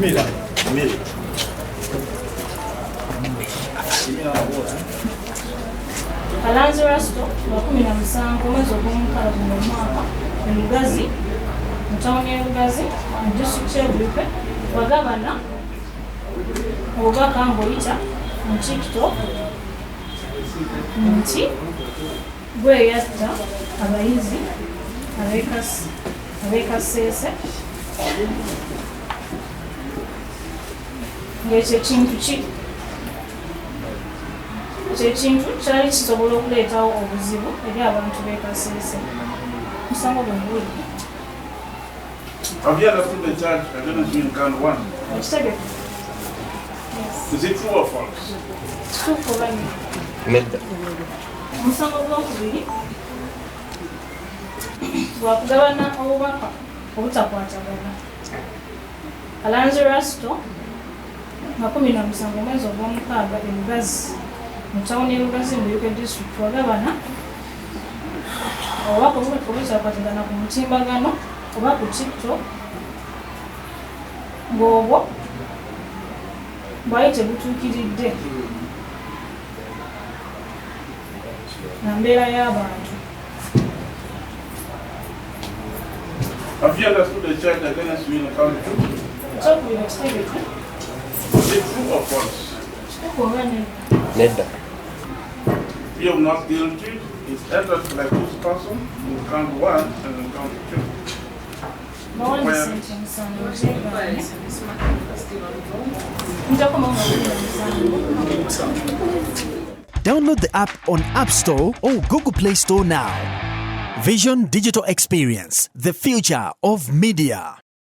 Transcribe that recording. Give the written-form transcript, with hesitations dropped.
Mmere. Kalanzi Rasto nga 17 omwezi ogw'omukaaga guno omwaka e Lugazi mu tawuni y'e Lugazi mu disitulikiti y'e Buikwe wagabana obubaka ng'oyita mu TikTok nti gwe yatta abayizi ab'e Kasese ng'ekyo ekintu ki ekyo ekintu kyali kisobola okuleetawo obuzibu eri abantu b'e Kasese. Omusango guno guwulire. Have you understood the charge against you in count one? Okitegedde? Yes. Is it true or false? Kituufu oba nedda? Nedda. Omusango gwokubiri gwa kugabana obubaka obutakwatagana. Kalanzi Rasto nga 17 omwezi ogwomukaaga e Lugazi mu tawuni y'e Lugazi mu Buikwe District wagabana obubaka obutakwatagana ku mutimbagano oba ku TikTok ng'obwo bwali tebutuukiridde na mbeera y'abantu. Have you understood the charge against you in count two? Ekyokubiri okitegedde? Is it true or false? Kituufu oba nedda? Nedda. Plea of not guilty is entered by accused person in count one and in count two. Bawandiise nti omusango ogyegaanye. Nja kukomawo nga 17. Download the app on App Store or Google Play Store now. Vision Digital Experience, the future of media.